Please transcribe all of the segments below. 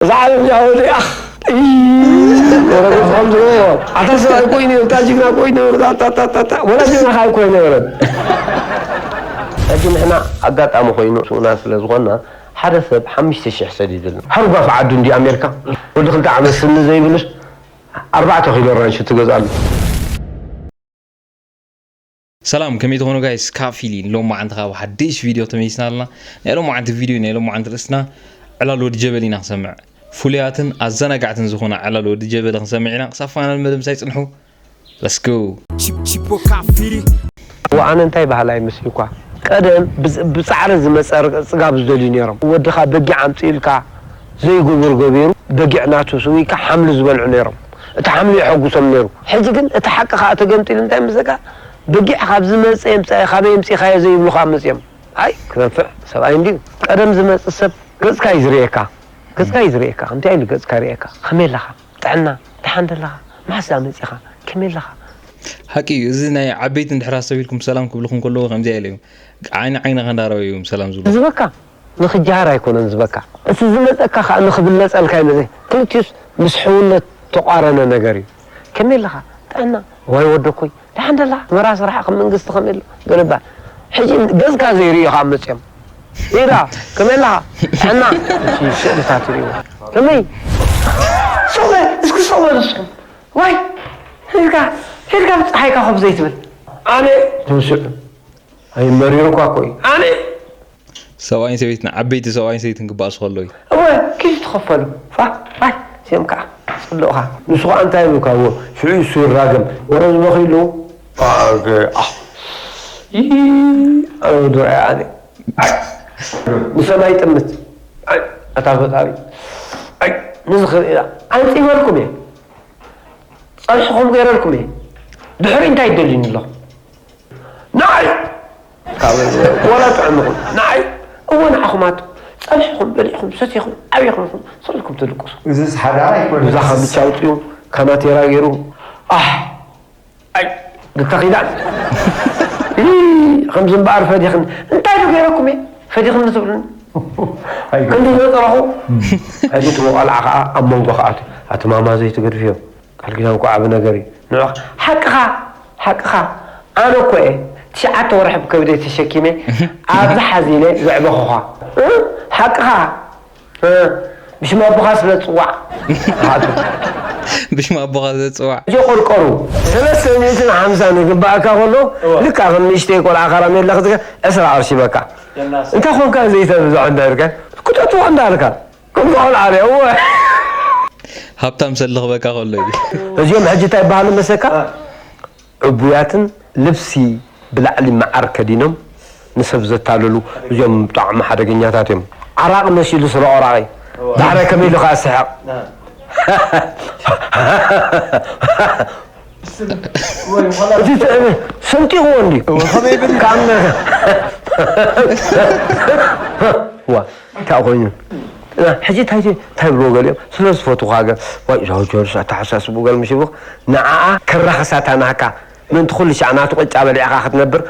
እዛ ዓለም እዚኣ ወዲኣ፣ ኣታ ሰብኣይ ኮይኑ፣ እታ ጅግና ኮይኑ፣ እታ፣ እታ፣ እታ፣ እታ፣ ወላ ጅግና ካይ ኮይኑ ይወረድ። ሕጂ ንሕና ኣጋጣሚ ኮይኑ ሱና ስለ ዝኾንና፣ ሓደ ሰብ ሓሙሽተ ሽሕ ሰዲድልና። ሃርጓፍ ዓዱ እንዲ ኣሜሪካ፣ ወዲ ክልተ ዓመት ስኒ ዘይብሉስ ኣርባዕተ ኪሎ ራንሽ ትገዝኣሉ። ሰላም፣ ከመይ ትኾኑ ጋይስ? ካፊሊ ሎማዓንቲ ካብ ሓድሽ ቪድዮ ተመሊስና ኣለና። ናይ ሎማዓንቲ ቪድዮ፣ ናይ ሎማዓንቲ ርእስና ዕላል ወዲ ጀበል ኢና ክንሰምዕ። ፍሉያትን ኣዘናጋዕትን ዝኾና ዕላል ወዲ ጀበል ክንሰምዕ ኢና። ክሳብ ፋይናል መደብ ምሳይ ጽንሑ። Let's go። ቺፕ-፣ ቺፖ ካፊሊ። እዋ፣ ኣነ እንታይ በሃላይ መስልኳ? ቀደም ብዝ-፣ ብጻዕሪ ዝመጸ ርቅ-፣ ጽጋብ ዝደልዩ ነይሮም። ወድኻ በጊዕ ኣምጽእልካ ዘይግቡር ገቢሩ በጊዕ ናቱ ስዊካ ሓምሊ ዝበልዑ ነይሮም። እቲ ሓምሊ የሐጉሶም ነይሩ። ሕጂ ግን እቲ ሓቂ ከኣ ተገምጢሉ እንታይ መስለካ? በጊዕ ካብ ዝመጸ የምጻእ፣ ካበይ የምጺእካዮ ዘይብሉኻ መጽዮም። ኣይ፣ ክነፍዕ ሰብኣይ እንድዩ። ቀደም ዝመጽእ ሰብ ገጽካ እዩ ዝርእየካ። ገጽካ እዩ ዝርእየካ። እንታይ ኢሉ ገጽካ ይርእየካ? ከመይ ኣለኻ? ጥዕና? ደሓን ደለኻ? መሓስ ደኣ መጺኻ? ከመይ ኣለኻ? ሓቂ እዩ። እዚ ናይ ዓበይቲ እንድሕር ኣስተብሂልኩም ሰላም ክብልኹም ከለዉ ከምዚኣ ኢለ እዩ። ዓይኒ ዓይንኻ እንዳረኣዩ እዮም ሰላም ዝብሉ። ዝበካ ንኽጀሃር ኣይኮነን ዝበካ። እቲ ዝመጸካ ከኣ ንኽብለጸልካ እዩ መጺኡ። ክልቲኡስ ምስ ሕውነት ተቋረነ ነገር እዩ። ከመይ ኣለኻ? ጥዕና? ዋይ ወደኮይ፣ ደሓን ደላ? መራ ስራሕ ከም መንግስቲ ከመይ ኣሎ? ገለ ይበሃል። ሕጂ ገጽካ ዘይርእዩ ከኣ መጺኦም። ኢራ፣ ከመይ ኣለኻ? ጥዕና? እቲ ስእልታት ይርእዩ። ከመይ? ስቕ በል፣ እስኪ ስቕ በሉ ንስኹም። ዋይ፣ ሄድካ፣ ሄድካ ብጸሓይካ ኮፍ ዘይትብል። ኣነ ተወሲዑ። ኣይ፣ መሪሩ እኳ እኮ እዩ። ኣነ ሰብኣይን ሰበይትን፣ ዓበይቲ ሰብኣይን ሰበይትን ክበኣሱ ከለዉ እዩ። እወ፣ ኪድ ትኸፈሉ። ፋ፣ ፋይ፣ እዚኦም ከዓ ጽቡቕኻ። ንሱ ከዓ እንታይ ይብሉካ? እዎ፣ ሽዑ እሱ ይራገም። ወረ ዝበኺሉ። ኣገ፣ ኣህ። ይ፣ ኣነ ወዲ ርኣይ ኣነ። ኣይ፣ ንሰማይ ጥምት። ኣይ፣ ኣታ ፈጣሪ። ኣይ፣ ንዝኽእል ኢና። ኣንጺበልኩም እየ። ጸብሕኹም ገይረልኩም እየ። ድሕሪ እንታይ ትደልዩኒ ኣለኹም? ንዓይ ካብ ወላ ጥዕምኹም ንዓይ እወ ንዓኹም ኣቱ ጸብሕኹም በሊዕኹም ሰቲኹም ዓቢኹም ኢኹም ስቕ ኢልኩም ትድቅሱ። እዝስ ሓዳር ኣይኮነን። እዛ ካብ ብቻ ኣውፅኡ ካናቴራ ገይሩ ኣሕ ኣይ ግታ ኺዳን ከምዚ እምበኣር ፈዲኽኒ እንታይ ዶ ገይረኩም እየ ፈዲኽኒ ትብሉኒ? ኣይኮነን። ክንዲ ዝጠረኹ ሕጂ እቲ ቆልዓ ከዓ ኣብ መንጎ ከዓ ኣቲ ማማ ዘይትገድፍዮ። ቃል ኪዳን እኮ ዓቢ ነገር እዩ። ንዑ ሓቅኻ፣ ሓቅኻ። ኣነ እኮ እየ ትሽዓተ ወርሒ ብከብደይ ተሸኪመ ኣብዚ ሓዚነ ዘዕበኹኻ። እ? ሓቅኻ። እ? ብሽም ኣቦኻ ስለ ዝጽዋዕ። ብሽም ኣቦኻ ስለ ዝጽዋዕ። ሕጂ ቆርቆሩ። ሰለስተ ሚእትን ሓምሳን ይግባኣካ ከሎ፣ እወ። ልክዕ ከም ንእሽተይ ቆልዓ ካራሜላ ክትገ-፣ ዕስራ ቅርሺ በቃ። የናስ። እንታይ ኾንካ ዘይተብዝሖ እንዳልካ? ክተጥፎ እንዳልካ። ከምዚ ቆልዓ ርያ፣ እወ። ሃብታም ሰብ ልኽበካ ከሎ እዩ። እዚኦም ሕጂ እንታይ ይበሃሉ መሰካ? አ። ዕቡያትን ልብሲ ብላዕሊ መዓር ከዲኖም ንሰብ ዘታልሉ፣ እዚኦም ብጣዕሚ ሓደገኛታት እዮም። ዓራቕ መሲሉ ስለ ቆራቒ። እወ። ዳሕራይ ከመይ ኢሉ ከኣ ስሕቕ? አ። እቲ ትዕቢ ሰንጢቕዎ እንዲ። እወ፣ ከመይ ብል? ካብ መ-፣ ዋ፣ እንታይ ኮይኑ? ሕጂ እንታይ፣ እንታይ ብልዎ ገሊኦም? ስለ ዝፈትውኻ ገ-፣ ዋይ፣ እዛ ወዲ ወርስ ኣተሓሳስቡ ገል ምሽ ይብኽ፣ ንዓኣ ከራኽሳታ ናህካ። ምእንቲ ኩሉ ሻዕ ናቱ ቅጫ በሊዕኻ ክትነብር።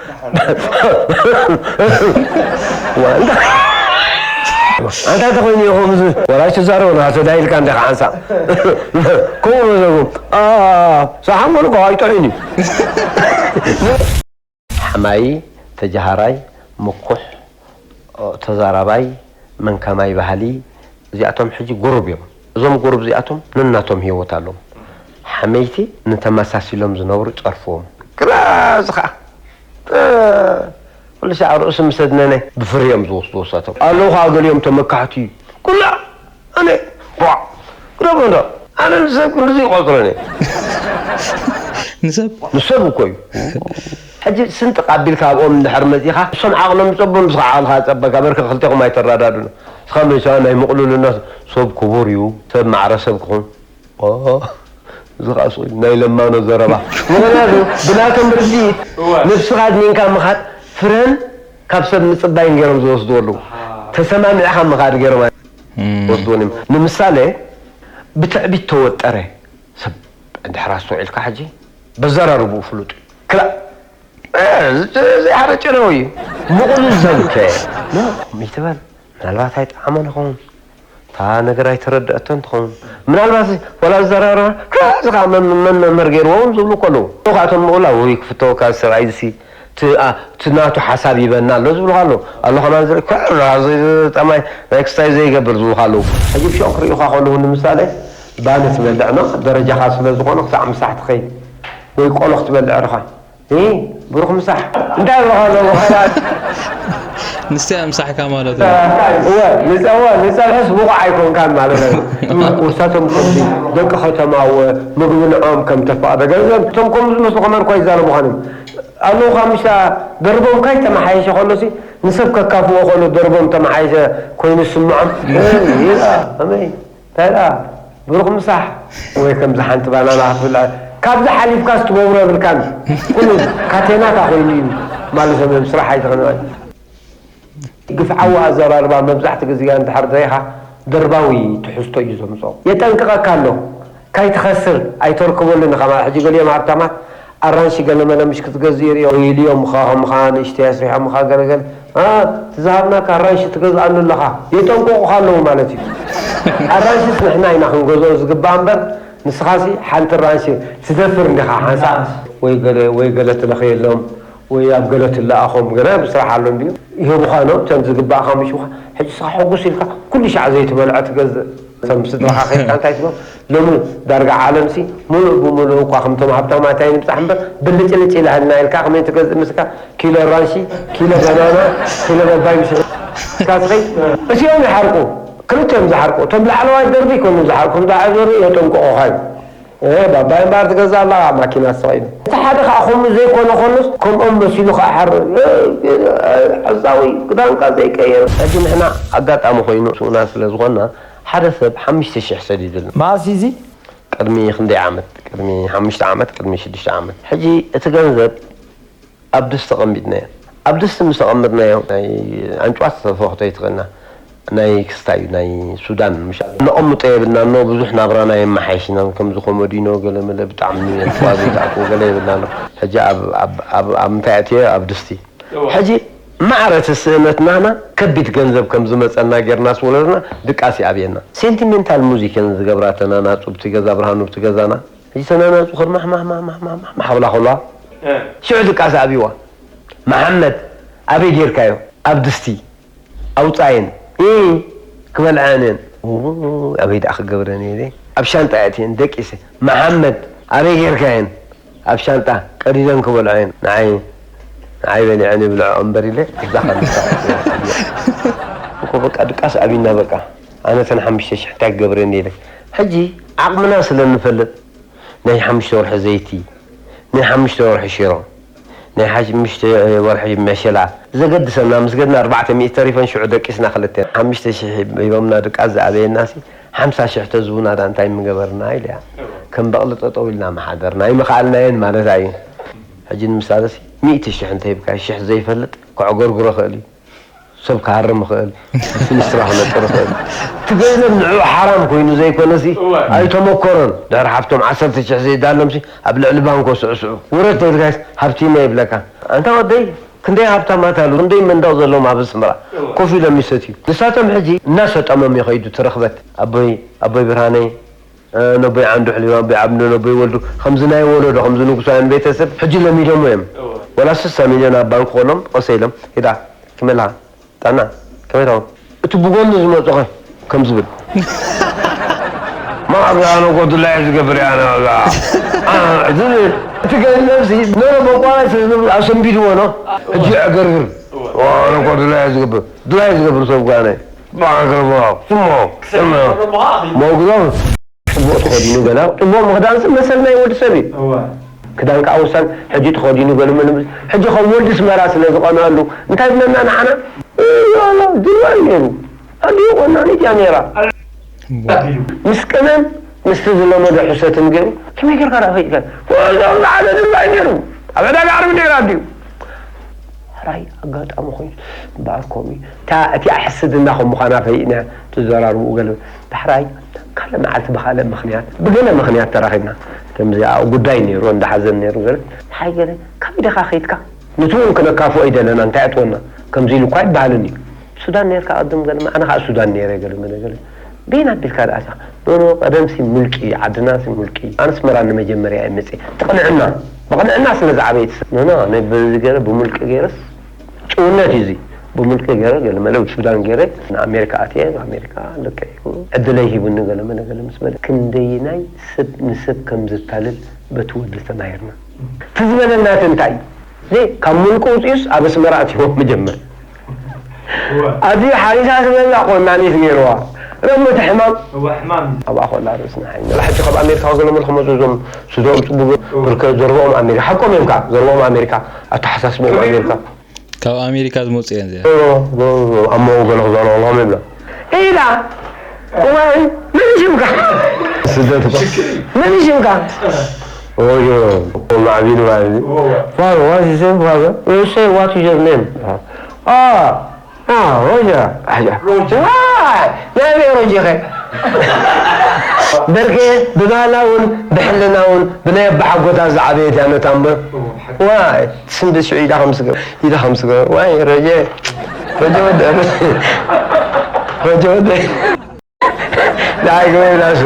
ዋ፣ እንዳ-፣ ኣንታ ተኾይኑ ኢኹም እዚ፣ ወላ ኣይትዛረቡ፣ ናቱ ዳይልካ እንዲኻ ሓንሳእ። ከምኡ በዘጉም። ኣ፣ ሰሓን በሉ፣ ከዋይ ጥዑይን እዩ። ሓማዪ፣ ተጃሃራይ፣ ምኩሕ፣ ተዛራባይ፣ መንካማይ ባህሊ፣ እዚኣቶም ሕጂ ጉሩብ እዮም። እዞም ጉሩብ እዚኣቶም ነናቶም ህይወት ኣለዎም። ሓመይቲ ንተመሳሲሎም ዝነብሩ ጸርፍዎም። ግና እዚ ኸኣ፣ እ፣ ኩሉ ሻዕ ርእሱ ምስ ኣድነነ ብፍርዮም ዝወስድዎ እሳቶም። ኣለዉ ኸኣ ገሊኦም ተመካሕቲ። ኩላ ኣነ፣ ቧዕ፣ ግደፎ እንዶ። ኣነ ንሰብ ክንድዚ ይቆጽረን እየ። ንሰብ? ንሰብ እኮ እዩ። ሕጂ ስንጥቕ ኣቢልካ ኣብኦም እንድሕር መጺኻ፣ እሶም ዓቕሎም ይጸቡ፣ ንስኻ ዓቕልኻ ትጸበካ፣ በርክ ክልቴኹም ኣይተረዳድኡን። ንስኻ መን ሰብኣ ናይ ምቕሉልና ሰብ ክቡር እዩ፣ ሰብ ማዕረ ሰብ ክኹን። ኦ፣ እዚ ኸኣ ሱቕ እዩ፣ ናይ ለማኖ ዘረባ። ምኽንያቱ ብናቶም ርድኢት እወ። ነብስኻ ኣድኒንካ ምኻድ ፍረን ካብ ሰብ ምጽባይን ገይሮም ዝወስድዎ ኣለዉ። ኣሃ። ተሰማሚዕኻ ምኻድ ገይሮም እም። ወስድዎን እዮም። ንምሳሌ፣ ብትዕቢት ተወጠረ ሰብ እንድሕር ኣስተውዒልካ ሕጂ፣ በዘራርብኡ ፍሉጥ እዩ። ክላእ፣ እ፣ እዚ፣ እዚ ሓደ ጨነዊ እዩ። ምቕሉል ሰብ ከ? ኖ፣ ይትበል። ምናልባት ኣይጠዓሞን ይኸውን። እንተ ኣ ነገር ኣይተረድአቶን ትኸውን። ምናልባት ዋላ ዝዘራረባ እዚ ከዓ መን መን መምህር ገይርዎ እውን ዝብሉ ከለዉ፣ ካብኣቶም ምቕላ ወይ ክፍተወካ ሰብኣይ እዚ እቲ ናቱ ሓሳብ ይበና ኣሎ ዝብሉኻ ኣለዉ። ኣሎ ከማን ዝርኢ ኮራ ጠማይ ናይ ክስታይ ዘይገብር ዝብሉኻ ኣለዉ። ሕጂ ብሽዑ ክርእዩኻ ከለዉ ንምሳሌ ባኒ ትበልዕ ኖ ደረጃኻ ስለ ዝኾነ ክሳዕ ምሳሕ ትኸይድ ወይ ቆሎ ክትበልዕ ርኻ እ ብሩኽ ምሳሕ እንታይ ብሩኽ ኣለዎ ኸላት ንስያ ምሳሕካ ማለት እወ ንፀወ ንፀብሕስ ብቑዕ ኣይኮንካን ማለት እዩ። ውሳቶም ከምዚ ደቂ ከተማ እወ ምግቢ ንዖም ከም ተፋቕደ ገንዘብ እቶም ከምኡ ዝመስሉ ከመን እኳ ይዛረቡ ኾኑ ኣለዉ ካብ ምሻ ደርቦም ካይ ተመሓየሸ ከሎሲ ንሰብ ከካፍኦ ከሎ ደርቦም ተመሓየሸ ኮይኑ ዝስምዖም ይላ ከመይ እንታይ ደኣ ብሩኽ ምሳሕ ወይ ከምዚ ሓንቲ ባናና ክትብልዐ ካብዚ ሓሊፍካስ ትገብሮ የብልካን ኩሉ ካቴናታ ኮይኑ እዩ ማለት እዮም ስራሕ ኣይትኽእል ግፍዓዊ ኣዘራርባ መብዛሕቲ ግዜ እንድሕር ሪኢኻ ደርባዊ ትሕዝቶ እዩ ዘምፅኦ የጠንቅቐካ ኣሎ ካይትኸስር ኣይተርክበሉን ኢኻ ማለት ሕጂ ገሊኦም ሃብታማት ኣራንሺ ገለመለ ምሽ ክትገዝእ ይርእዮ ኢልዮምኻ ከምኻ ንእሽተይ ኣስሪሖምኻ ገለገለ እ ትዝሃብናካ ኣራንሺ ትገዝኣሉ ኣለኻ የጠንቅቑኻ ኣለዉ ማለት እዩ ኣራንሽስ ንሕና ኢና ክንገዝኦ ዝግባእ እምበር ንስኻሲ ሓንቲ ኣራንሺ ትደፍር እንዲኻ ሓንሳእ ወይ ገለ ወይ ገለ ትለኽየሎም ወይ ኣብ ገለ ትለኣኾም ገለ ብስራሕ ኣሎ እንድዩ ይህቡኻ ኖ እተን ዝግባእኻ ምሽ ሕጂ ስኻ ሕጉስ ኢልካ ኩሉ ሻዕ ዘይትበልዖ ትገዝእ እቶም ስድራኻ ከይድካ እንታይ ትብሎም ሎሚ ዳርጋ ዓለምሲ ሙሉእ ብሙሉእ እኳ ከምቶም ሃብታማት ኣይንብፃሕ እምበር ብልጭልጭ ኢላሃልና ኢልካ ከመይ ትገዝእ ምስካ ኪሎ ኣራንሺ ኪሎ በናና ኪሎ በባይ ምሽ ካስኸይ እቲኦም ይሓርቁ ክልቲኦም ዝሓርቁ እቶም ላዕለዋይ ደርቢ ይኮኑ ዝሓርቁ እቶም ታሕቲ ደርቢ የጠንቅቑኻ እዩ ባባይ እምበር ትገዝእ ኣላ ማኪና ስቕ ኢሉ እቲ ሓደ ከዓ ከምኡ ዘይኮነ ኮኑስ ከምኦም መሲሉ ከዓ ሓር ሓሳዊ ክዳንካ ዘይቀየር ሕጂ ንሕና ኣጋጣሚ ኮይኑ ስኡና ስለ ዝኾንና ሓደ ሰብ ሓሙሽተ ሽሕ ሰዲዱልና። መኣስ እዩ እዚ? ቅድሚ ክንደይ ዓመት? ቅድሚ ሓሙሽተ ዓመት፣ ቅድሚ ሽዱሽተ ዓመት። ሕጂ እቲ ገንዘብ ኣብ ድስቲ ኣቐሚጥናዮ። ኣብ ድስቲ ምስ ኣቐመጥናዮ ናይ ኣንጭዋ ተፈኽቶ ኣይትኽእልና። ናይ ክስታይ እዩ ናይ ሱዳን ምሽ ነቐምጦ የብልና እኖ ብዙሕ ናብራና የመሓይሽናን ከምዚ ኮመዲኖ ገለመለ ብጣዕሚ ንጥዋ ዘይተኣክቦ ገለ የብልና ኣሎ ሕጂ ኣብ ኣብ ኣብ ኣብ ምንታይ ኣእትዮ ኣብ ድስቲ ሕጂ ማዕረ እቲ ስእነት ናህና ከቢድ ገንዘብ ከም ዝመፀና ጌርናስ ወለድና ድቃስ ይኣብየና። ሴንቲሜንታል ሙዚክ እየን ዝገብራ እተን ኣናፁ ብቲ ገዛ ብርሃኑ ብቲ ገዛና። ሕጂ እተን ኣናፁ ከርማሕማሕማሕማሕማሕ ክብላ ከለዋ ሽዑ ድቃስ ኣብይዋ። መሓመድ ኣበይ ጌርካዮ? ኣብ ድስቲ ኣውፃየን እ ክበልዐን እየን። ው ኣበይ ደኣ ክገብረን እየ ኣብ ሻንጣ የእትየን ደቂሰ። መሓመድ ኣበይ ጌርካየን? ኣብ ሻንጣ ቀዲደን ክበልዖ እየን ንዓይ ንዓይ በሊዐን ይብልዖ እምበር ኢለ እዛ ካብ ምሳሕ እኮ በቃ ድቃስ ኣቢና በቃ ኣነ ተን ሓሙሽተ ሽሕ እንታይ ክገብረኒ ኢለ ሕጂ ዓቕምና ስለ ንፈልጥ ናይ ሓሙሽተ ወርሒ ዘይቲ ናይ ሓሙሽተ ወርሒ ሽሮ ናይ ሓሙሽተ ወርሒ መሸላ ዘገድሰና ምስ ገድና ኣርባዕተ ሚእቲ ተሪፈን ሽዑ ደቂስና ክልተ ሓሙሽተ ሽሕ ሂቦምና ድቃስ ዝኣበየና ሲ ሓምሳ ሽሕ ተዝቡና ዳ እንታይ ምገበርና ኢለያ ከም በቕሊ ጠጠው ኢልና ምሓደርና ኣይምኸኣልናየን ማለት ኣዩ ሕጂ ንምሳለሲ ሚእቲ ሽሕ እንተሂብካ ሽሕ ዘይፈልጥ ከዕጎርጉሮ ክእል እዩ ሰብ ክሃርም ይኽእል፣ ፊኒስትራ ክነጥር ይኽእል። እቲ ገንዘብ ንዕኡ ሓራም ኮይኑ ዘይኮነሲ ኣይተመኮሮን። ድሕሪ ሃብቶም ዓሰርተ ሽሕ ዘይዳሎምሲ ኣብ ልዕሊ ባንኮ ስዕስዑ። ውረድ ተይልካስ ሃብቲመ ይብለካ። ኣንታ ወደይ ክንደይ ሃብታማት ኣሉ፣ ክንደይ መንደቕ ዘለዎም ኣብ ኣስመራ ኮፍ ኢሎም ይሰትዩ። ንሳቶም ሕጂ እናሰጠሞም ይኸይዱ ትረኽበት። ኣቦይ ኣቦይ ብርሃነይ ነቦይ ዓንዱ ሕሊባ ኣቦይ ዓብዱ ነቦይ ወልዱ ከምዚ ናይ ወለዶ ከምዚ ንጉሳውያን ቤተሰብ ሕጂ ለሚዶሞ እዮም ወላ ስሳ ሚልዮን ኣብ ባንክ ኮኖም ቐሰ ኢሎም ሂዳ ክመልሃ ጣና ከመይ ታው እቲ ብጎኒ ዝመፅኸ ከም ዝብል ማዕብራኖ ጎድላይ ዝገብር ያነ እቲ ገንዘብ ኖረ መቋረጥ ኣሰንቢድዎ ኖ ሕጂ ዕገርግር ኣነ ጎድላይ ዝገብር ድላይ ዝገብር ሰብ ጓነ ባንክ ስሞ ስሞ መጉዞም ጽቡቕ ተኸዲኑ ገለ ጽቡቕ ምኽዳን መሰል ናይ ወዲ ሰብ እዩ። ክዳን ከዓ ውሳን ሕጂ ተኸዲኑ ገለ ምንም ሕጂ ከም ወዲ ስመራ ስለ ዝቐንአሉ እንታይ ብለና ንዓና ድልዋይ ነይሩ ኣዲኡ ቆናኒት እያ ነይራ ምስ ቅነን ምስቲ ዝለመዶ ሕሰትን ገይሩ ከመይ ጌርካ ዳ ፈይድካ ዛዕለ ድልዋይ ነይሩ ኣብ ዕዳጋ ዓርቢ ነይራ ኣዲኡ ሕራይ ኣጋጣሚ ኮይኑ እምበኣር ከምኡ እዩ። እታ እቲኣ ሕስድና ከም ምዃና ፈሊጥና ትዘራርብኡ ገለ ዳሕራይ ካልእ መዓልቲ ብኻልእ ምኽንያት ብገለ ምኽንያት ተራኺብና ከምዚ ጉዳይ ነይሩ እንዳ ሓዘን ነይሩ ገለ ሓይ ገለ ካበይ ደኻ ኸይድካ ነቲ እውን ክነካፍኦ ይደለና እንታይ ኣትወና ከምዚ ኢሉ እኳ ይበሃልን እዩ ሱዳን ነርካ ቅድም ገለ ኣነ ከዓ ሱዳን ነይረ ገለ መለ ገለ በይን ኣቢልካ ደኣ እሳ ኖኖ ቀደምሲ ሙልቂ ዓድናሲ ሙልቂ ኣንስመራ ንመጀመርያ እየ መፅእ ትቕንዕና ብቕንዕና ስለ ዝዓበየት ኖኖ ኣነ በዚ ገረ ብሙልቂ ገይረስ ጭውነት እዩ እዚ ብሙልቂ ገረ ገለመለ ሱዳን ገረ ንኣሜሪካ ኣትየ ኣሜሪካ ልክዕ እዩ ዕድለይ ሂቡኒ ገለመለ ገለ ምስ በለ ክንደይናይ ሰብ ንሰብ ከም ዘታልል በቲ ወዲ ተማሂርና እቲ ዝበለና እቲ እንታይ እዩ ካብ ሙልቂ ውፅኡስ ኣብ ኣስመራ ኣትይዎ መጀመር ኣቲ ሓሪሳ ዝበላ ቆናኒት ገይርዋ ረሞ እቲ ሕማም እዋ ሕማም እዩ። ኣብኣ ኮላ ርእስና ሓይና ሕጂ ካብ ኣሜሪካ ገለመል ክመፁ እዞም ስድሮም ፅቡቅ ብርከ ዘርቦኦም ኣሜሪካ ሓቆም እዮም ከዓ ዘርቦኦም ኣሜሪካ ኣተሓሳስቦም ኣሜሪካ ካብ ኣሜሪካ ዝመፁ እየን እዚኣ ኣብ መኡ ገለ ክዛረበሎም ይብላ ኢላ እዋይ መን ሽምካ ስደት እኮ መን ሽምካ ወዮ ማዕቢል ማለት እዩ Father, what is your father? You say, what is your name? Ah, Ah, Roger. Roger. Why? Name Roger. በርኬ ብባህላውን ብሕልናውን ብናይ ኣባሓጎታት ዝዓበየት እያ ነታ እምበር ዋይ ስንዲ ሽዑ ኢዳ ከም ስገር ኢዳ ከም ስገር ዋይ ረጀ ረጀ ወደ ረጀ ወደ ዳይ ግበይ ናሱ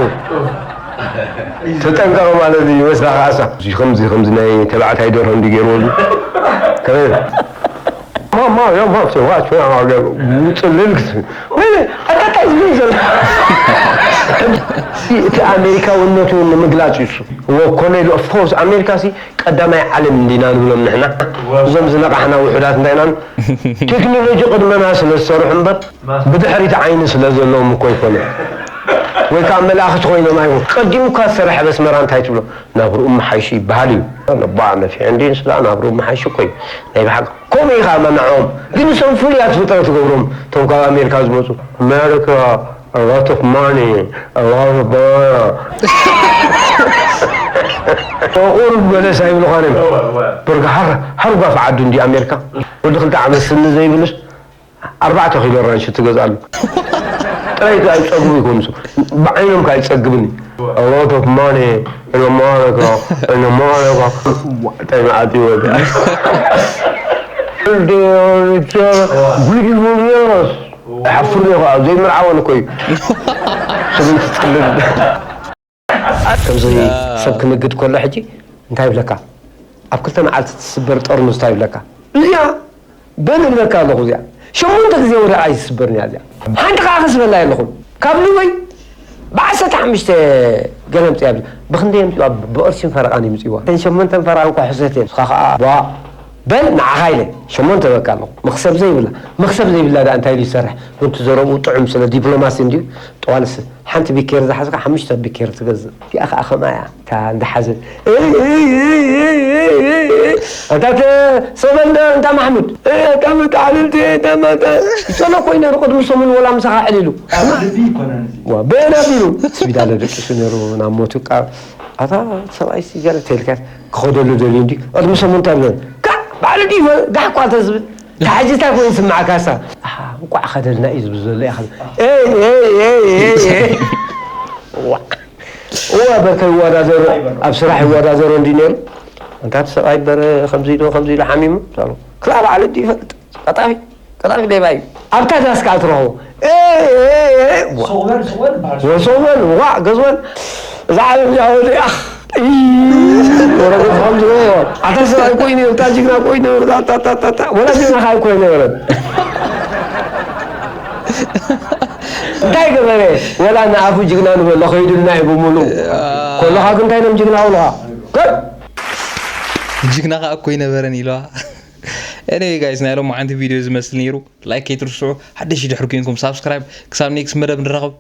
ተጠንቀቕ ማለት እዩ ይመስላኻ ኣሳ እዚ ከምዚ ከምዚ ናይ ተባዕታይ ደርሆ እንዲ ገይርዎ እዚ ከመይ ማማ ያ ማፍተ ዋች ውፅልል ክስ ኣታታይ ዝብል ዘሎ እቲ ኣሜሪካውነቱ ንምግላፅ እዩ እሱ ወኮነ ኢሉ ኦፍኮርስ ኣሜሪካ ሲ ቀዳማይ ዓለም እንዲና ንብሎም ንሕና እዞም ዝነቃሕና ውሑዳት እንታይ ኢና ቴክኖሎጂ ቅድመና ስለ ዝሰርሑ እምበር ብድሕሪት ዓይኒ ስለ ዘለዎም እኮ ኣይኮነ ወይ ከዓ መላእክቲ ኮይኖም ኣይኮን ቀዲሙ እኳ ዝሰርሐ በስመራ እንታይ ትብሎ ናብርኡ መሓይሹ ይበሃል እዩ ነባ ነፊዐ እንዲ ንስላ ናብርኡ መሓይሹ እኮ እዩ ናይ ብሓቂ ከምኡ ኢኻ መናዖም ግን እሶም ፍሉያት ፍጥረት ትገብሮም እቶም ካብ ኣሜሪካ ዝመፁ ኣሜሪካ a lot of money a lot of banana ቁሩብ በለስ ኣይብልኻን እዮም ብርጋ ሓር ጓፍ ዓዱ እንዲ ኣሜሪካ ወዲ ክልተ ዓመት ስኒ ዘይብልስ ኣርባዕተ ኪሎ ራንሽ ትገዝኣሉ ጥራይ ኣይፀግቡ ይኮኑ ብዓይኖም ከ ኣይፀግብን a lot of money in America in America እንታይ መዓት ይወደ beautiful years ሓፍር ዶ ከዓ ዘይምርዓወን እኮ እዩ ሰበይቲ ትፅልል ከምዚ ሰብ ክንግድ ከሎ ሕጂ እንታይ ይብለካ ኣብ ክልተ መዓልቲ ትስበር ጠርሙዝ እንታይ ይብለካ እዚኣ በል እብለካ ኣለኹ እዚኣ ሸሞንተ ግዜ ወደ ኣይትስበርን እያ እዚኣ ሓንቲ ከዓ ክስበላ የለኹም ካብ ልወይ ብዓሰርተ ሓሙሽተ ገለ ምፅያ ብክንደይ የምፅዋ ብቅርሲን ፈረቃን ይምፅዋ እተን ሸሞንተን ፈረቃ እንኳ ሕሰት እየን ንስኻ ከዓ ቧ በል ንዓኻ ኢለ ሸሞንተ በቃ ኣለኹ መክሰብ ዘይብላ መክሰብ ዘይብላ ዳ እንታይ ኢሉ ይሰርሕ ምንቲ ዘረብኡ ጥዑም ስለ ዲፕሎማሲ እንድዩ ጠዋልስ ሓንቲ ቢኬር ዝሓዝካ ሓሙሽተ ቢኬር ትገዝእ እቲኣ ከዓ ከምኣ እያ እታ እንዳሓዘ ኣንታ ሰበል ዶ እንታ ማሕሙድ እታ መተዓልልቲ እታ ማታ ይፀሎ ኮይኑ ነሩ ቅድሚ ሰሙን ወላ ምሳኻ ዕሊሉ በየና ቢሉ ስቢድ ኣለ ደቂሱ ነሩ ናብ ሞቱ ቃ ኣታ ሰብኣይ ሲገረ ተልካ ክኸደሉ ደልዩ እንዲ ቅድሚ ሰሙን እንታይ ብለን ካ ባዕሉ ዲ ጋሕ ኳ ተዝብል ታሕጂ እንታይ ኮይኑ ዝስምዓካ ሳ ኣሓ እንቋዕ ኸደልና እዩ ዝብል ዘሎ ኢኻ እዋ በርከ ይወዳደሩ ኣብ ስራሕ ይወዳደሩ እንዲ ነይሩ እንታት ሰብኣይ በረ ከምዚ ኢሉ ከምዚ ኢሉ ሓሚሙ ክላ ባዕሉ እንዲ ይፈልጥ ቀጣፊ ቀጣፊ ሌባ እዩ ኣብታ ዳስ ከዓ ትረኽቦ ወሶበል ዋዕ ገዝወል እዛ ዓለም ጃወደ ወረገት ከም ዝገበሮ ኣታ ሰብኣይ ኮይኑ እታ ጅግና ኮይኑ ወላ ጅግና ካይ ኮይኑ ወረድ እንታይ ገበረ ወላ ንኣፉ ጅግና ንበሎ ከይዱልና እዩ ብምሉ ኮለኻ ግን እንታይ ኖም ጅግና ውልኻ ጅግና ከዓ እኮ ይነበረን ኢለዋ anyway guys ናይ ሎማዓንቲ ቪድዮ ዝመስል ነይሩ like ከይትርስዑ ሓደሽ ድሕር ኮይንኩም ሳብስክራይብ ክሳብ ኔክስት መደብ ንራኸብ